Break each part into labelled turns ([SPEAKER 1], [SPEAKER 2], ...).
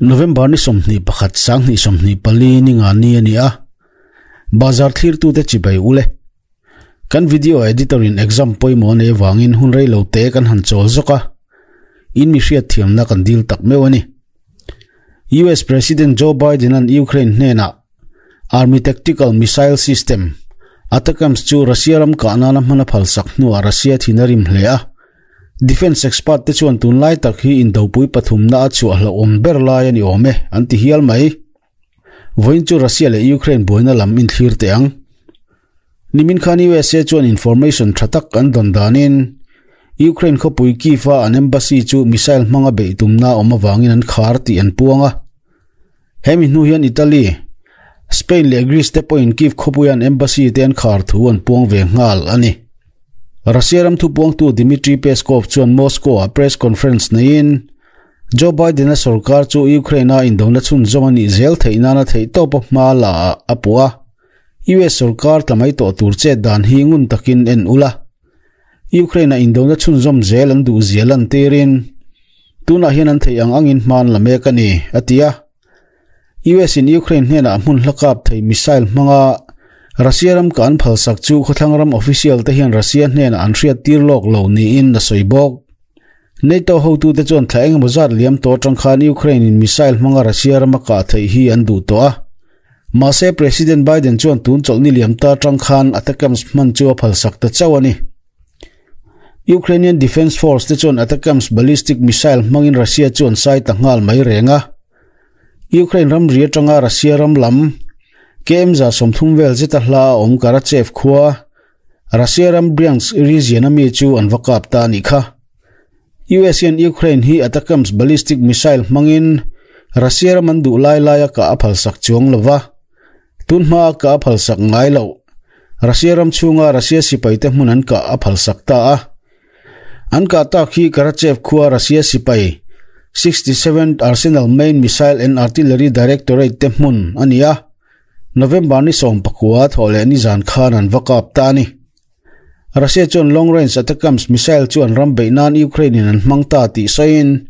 [SPEAKER 1] November ni 21 2024 ni nga ni ani a. Bazar thlir tu te chibai ule. Kan video editor in exam pawimawh nei avangin hun rei lo te kan han chawl zawk a, in mi hriat thiamna kan dil tak meuh a ni. US President Joe Biden an Ukraine hnenah Army Tactical Missile System, ATACMS chu Russia ram kah nana hman a phalsak hnuah Russia thin a rim hle a. Defence expert te chuan tunlai tak hi indopui pathumna a chhuah hlauhawm ber lai a ni awm e, an ti hial mai. Vawiin chu Russia leh Ukraine buaina lam inthlir teh ang. Nimin khan USA chuan information tha tak an dawn danin Ukraine khawpui Kyiv-a an embassy chu missile hmanga beih tumna a awm avangin an khar tih an puang a. Hemi hnu hian Italy, Spain leh Greece te pawhin Kyiv khawpuia an embassy te an khar thu an puang ve nghal a ni. Russia ram thupuangtu Dmitry Peskov chuan Moscow-ah press conference neiin Joe Biden-a sorkar chu Ukraine-a indona chhunzawm a nih zel theih nana theihtawpa hma la ah a puh a. US sorkar tla mai tawh tur chet dan hi ngun takin en ula. Ukraine-a indona chhunzawm zel an duh zia lantirin tunah hian an theih ang angin hma an la mek a ni, a ti a. US-in Ukraine hnenah hmun hla kap thei missile hmanga Russia ram kah an phalsak chu khawthlang ram official te hian Russia hnenah an hriattir lawk lo niin a sawi bawk. NATO hotute chuan thla engemaw zat liam tawh atang khan Ukraine-in missile hmanga Russia rama kah theih hi an duh tawh a. Mahse, President Biden chuan tun chawlhni liam ta atang khan ATACMS hman chu a phalsak ta chauh a ni. Ukrainian Defence Force te chuan ATACMS ballistic missile hmangin Russia chu an sai ta nghal mai reng a. Ukraine ramri atanga Russia ram lam KM 30 vel zeta hla a awm Karachev khua, Russia ram Bryansk region a mi chu an va kap ta a nih kha. US hian Ukraine hi ATACMS ballistic missile hmangin Russia ram an duh lai laia kah a phalsak chuang lo va, tun hmaa kah a phalsak ngai loh. Russia ram chhunga Russia sipaite hmun an kah a phalsak ta a. An kah tak hi Karachev khua Russia sipai 67th Arsenal Main Missile and Artillery Directorate te hmun a ni a. November ni 19 thawh leh nizan khan an va kap ta a ni. Russia chuan long range ATACMS missile chu an ram beih nan Ukraine in an hmang ta tih sawiin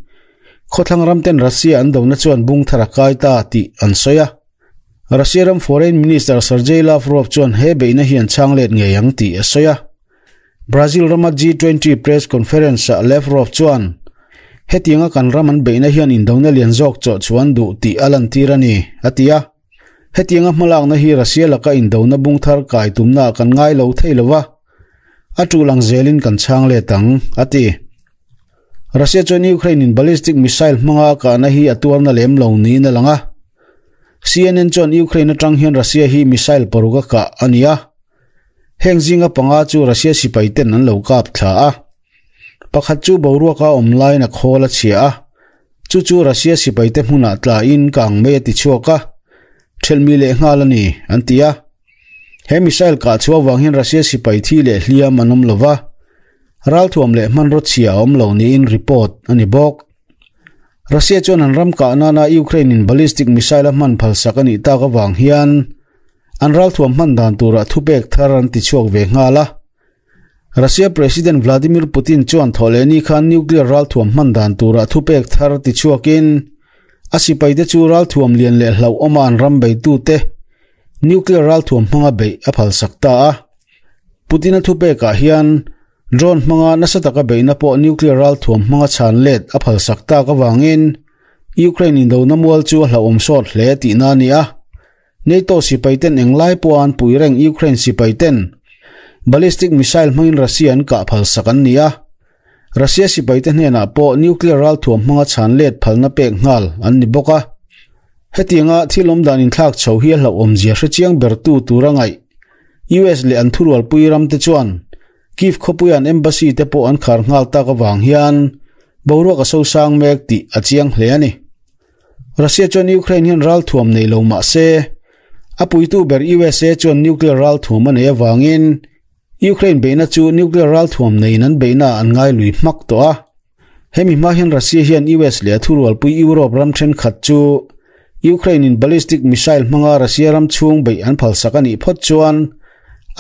[SPEAKER 1] khawthlang ram ten Russia an dona chuan bung thar a kai ta tih an sawi a. Russia ram Foreign Minister Sergei Lavrov chuan he beihna hi an chhang let ngei ang tih a sawi a. Brazil rama G20 press conference ah Lavrov chuan hetianga kan ram an beihna hian indona lian zawk chawh chuan duh tih a lantir a ni, a ti a. Hetianga hmalakna hi Russia laka indona bung thar kai tumnaah kan ngai lo thei lo va, a tul ang zelin kan chhang let ang, a ti. Russia chuan Ukraine-in ballistic missile hmanga a kahna hi a tuarna lem lo niin a lang a. CNN chuan Ukraine atang hian Russia hi missile paruk a kah a ni a. Heng zinga panga chu Russia sipaiten an lo kap thla a. Pakhat chu boruaka awm laiin a khawl a chhia a. Chu chu Russia sipaite hmunah tlain kang mai a ti chhuak a, ṭhelhmi leh nghal a ni, an ti a. He missile kah chhuah avang hian Russia sipai thi leh hliam an awm lo va, ralthuam leh hmanraw chhia a awm lo niin report a ni bawk. Russia chuan an ram kah nana Ukraine-in ballistic missile a hman phalsak a nih tak avang hian an ralthuam hman dan turah thupek thar an ti chhuak ve nghal a. Russia President Vladimir Putin chuan thawhlehni khan nuclear ralthuam hman dan turah thupek thar ti chhuakin a sipaite chu ralthuam lian leh hlauhawma an ram beitute nuclear ralthuam hmanga beih a phalsak ta a. Putin-a thupekah hian drone hmanga nasa taka beihna pawh nuclear ralthuam hmanga chhan let a phalsak tak avangin Ukraine indona mual chu a hlauhawm sawt hle tihna a ni a. NATO sipaiten englai pawha an pui reng Ukraine sipaiten ballistic missile hmangin Russia an kah phalsak an ni a. Russia sipaite hnenah pawh nuclear ralthuam hmanga chhan let phalna pek nghal an ni bawk a. Hetianga thil awmdan inthlak chho hi a hlauhawmzia hrechiang bertu tura ngaih US leh an thurualpui ramte chuan Kyiv khawpuia an embassy te pawh an khar nghal tak avang hian boruak a sosang mek tih a chiang hle a ni. Russia chuan Ukraine hian ralthuam nei lo mah se, a puitu ber USA chuan nuclear ralthuam a nei avangin Ukraine beihna chu nuclear ralthuam neiin an beihna an ngai lui hmak tawh a. Hemi hma hian Russia hian US leh a thurualpui Europe ram thenkhat chu Ukraine-in ballistic missile hmanga Russia ram chhung beih an phalsak a nih phawt chuan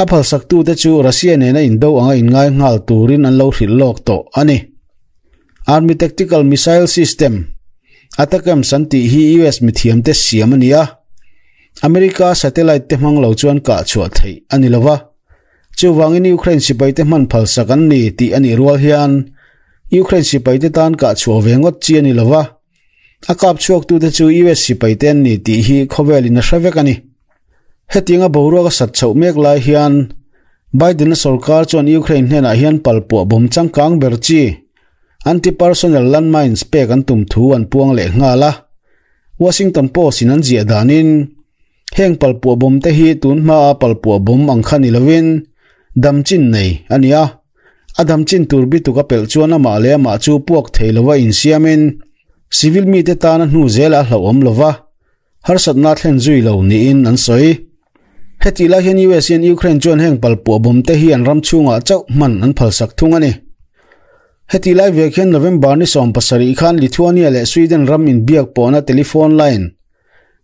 [SPEAKER 1] a phalsaktute chu Russia nena indo anga inngai nghal turin an lo hrilh lawk tawh a ni. Army Tactical Missile System, ATACMS an tih hi US mithiamte siam a ni a, America satellite te hmang lo chuan kah chhuah theih a ni lo va. Chuvangin Ukraine sipaite hman phalsak an ni tih a nih rual hian Ukraine sipaite tan kah chhuah ve ngawt chi a ni lo va, a kap chhuaktute chu US sipaite an ni tih hi khawvelin a hre vek a ni. Hetianga boruak a sat chhoh mek lai hian Biden-a sorkar chuan Ukraine hnenah hian palpuah bawm changkang ber chi anti-personnel landmines pek an tum thu an puang leh nghal a. Washington Post-in an ziah danin heng palpuah bawm te hi tun hmaa palpuah bawm ang kha ni lovin dam chin nei a ni a. A dam chin tur bituk a pelh chuan amah leh amah chu puak thei lova insiamin civil mite tana hnu zelah a hlauhawm lova. Harsatna thlen zui lo niin an sawi. Hetih lai hian US hian Ukraine chuan heng palpuah bawm te hi an ram chhungah chauh hman an phalsak thung a ni. Hetih lai vek hian November ni 17 khan Lithuania leh Sweden ram inbiak pawhna telephone line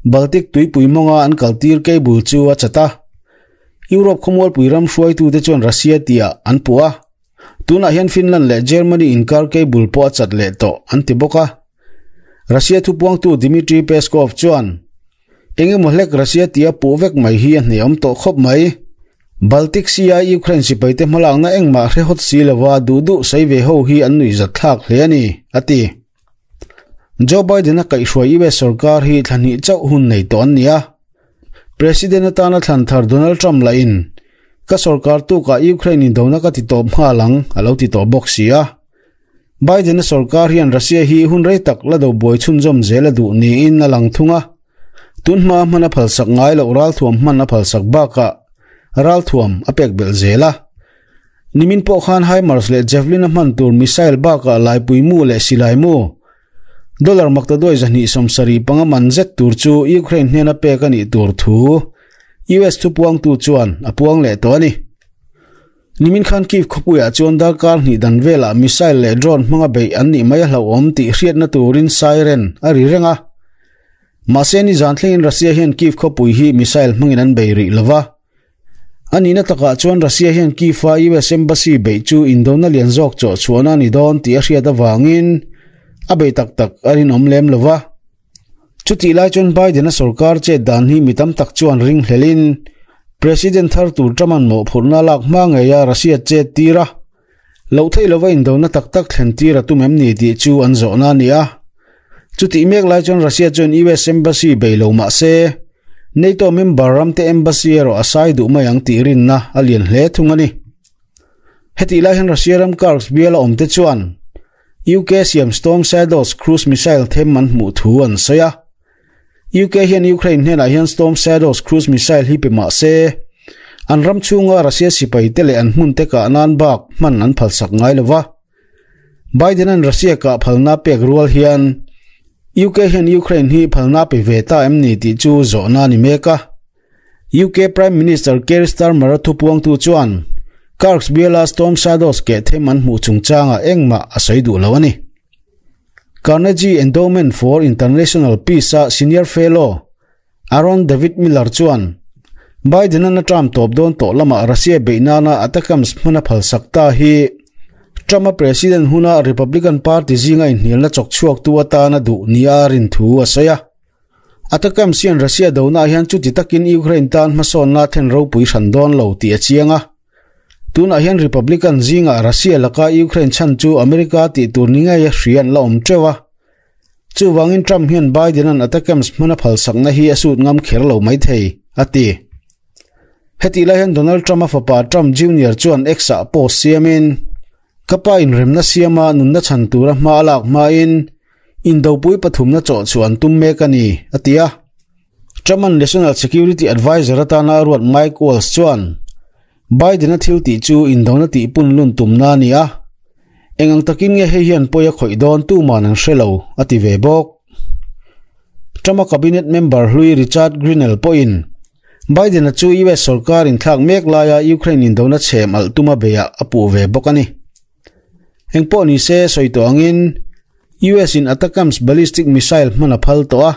[SPEAKER 1] Baltic tuipui mawnga an kaltir cable chu a chat a. Europe khawmualpui ram hruaitute chuan Russia tihah an puh a. Tunah hian Finland leh Germany inkar cable pawh a chat leh tawh an ti bawk a. Russia thupuangtu Dmitry Peskov chuan, Eng emaw hlek Russia tia puh vek mai hi a hneawm tawh khawp mai. Baltic Sea-a Ukraine sipaite hmalakna engmah hre hawt si lova duh duh sawi ve ho hi an nuihzat thlak hle a ni, a ti. Joe Biden-a kaihhruai US sorkar hi thla hnih chauh hun nei tawh an ni a. President atana thlan thar Donald Trump lahin, Ka sorkar tukah Ukraine indona ka ti tawp nghal ang, a lo ti tawh bawk si a. Biden-a sorkar hian Russia hi hun rei tak la do buai chhunzawm zel a duh niin a lang thung a. Tun hmaa hman a phalsak ngai loh ralthuam hman a phalsak bakah ralthuam a pek belh zel a. Nimin pawh khan HIMARS leh Javelin a hman tur missile bakah laipui mu leh silai mu dollar maktaduai 275 man zet tur chu Ukraine hnena pek a nih tur thu US thupuangtu chuan a puang leh tawh a ni. Nimin khan Kyiv khawpuiah chuan darkar hnih dan velah missile leh drone hmanga beih an nih mai a hlauhawm tih hriatna turin siren a ri reng a. Mahse nizan thlengin Russia hian Kyiv khawpui hi missile hmangin an bei rih lova. A nihna takah chuan Russia hian Kyiv-a US Embassy beih chu indona lian zawk chawh chhuahna a ni dawn tih a hriat avangin a bei tak tak a rinawm lem lova. Chutih lai chuan Biden-a sorkar chet dan hi mi tam tak chuan ringhlelin President thar tur Trump-a'n mawhphurhna lak hma ngeia Russia chet tir a, loh theih lova indona tak tak thlen tir a tum em ni tih chu an zawhna a ni a. Chutih mek lai chuan Russia chuan US Embassy bei lo mah se, NATO member ramte embassy erawh a sai duh mai ang tih rinna a lian hle thung a ni. Hetih lai hian Russia ram Kursk biala awmte chuan UK siam Storm Shadows cruise missile them an hmuh thu an sawi a. UK hian Ukraine hnenah hian Storm Shadows cruise missile hi pe mah se, an ram chhunga Russia sipaite leh an hmunte kah nan bak hman an phalsak ngai lo va. Biden-a'n Russia kah phalna pek rual hian UK hian Ukraine hi phalna pe ve ta em ni tih chu zawhna a ni mek a. UK Prime Minister Keir Starmer-a thupuangtu chuan Kursk biala Storm Shadows keh them an hmuh chungchangah engmah a sawi duh lo a ni. Carnegie Endowment for International Peace-a Senior Fellow Aaron David Miller chuan Biden-a'n a term tawp dawn tawh lamah Russia beih nana ATACMS hman a phalsak ta hi Trump-a President huna Republican Party zinga inhnialna chawk chhuaktu atana duh nia a rin thu a sawi a. ATACMS hian Russia donaah hian chuti takin Ukraine tan hmasawnna thlen ropui hran dawn lo tih a chiang a. Tunah hian Republican zingah Russia laka Ukraine chhan chu America tih tur ni ngei a hria an la awm teuh a. Chuvangin Trump hian Biden-a'n ATACMS hman a phalsakna hi a sut ngam kher lo maithei, a ti. Hetih lai hian Donald Trump-a fapa Trump Junior chuan X-ah post siamin, Ka pa inremna siama nunna chhan tura hma a lak hmain Indopui pathumna chawh chu an tum mek a ni, a ti a. Trump-a'n National Security Adviser atana a ruat Mike Waltz chuan Biden-a thil tih chu indona tihpun lun tumna a ni a, eng ang takin nge hei hian pawi a khawih dawn tuman an hre lo, a ti ve bawk. Trump-a cabinet member hlui Richard Grenell pawhin Biden-a chu US sorkar inthlak mek laia Ukraine indona chhem alh tuma beiah a puh ve bawk a ni. Eng pawh ni se sawi tawh angin US in ATACMS ballistic missile hman a phal tawh a.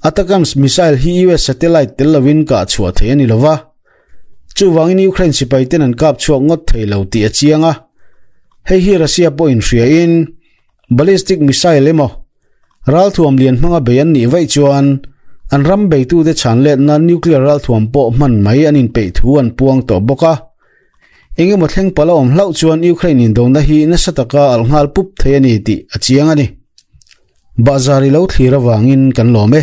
[SPEAKER 1] ATACMS missile hi US satellite tel lovin kah chhuah theih a ni lova. Chuvangin Ukraine sipai ten an kap chhuak ngawt thei lo tih a chiang a. Hei hi Russia pawhin hria in ballistic missile emaw. Ralthuam lian hmanga bei an nih vaih chuan an ram beitute chhan let nan nuclear ralthuam pawh hman mai an inpeih thu an puang tawh bawk a. Engemaw thleng palh a awm hlauh chuan Ukraine indona hi nasa taka alh nghal pup thei a ni tih a chiang a ni. Bahzar i lo thlir avangin kan lawm e.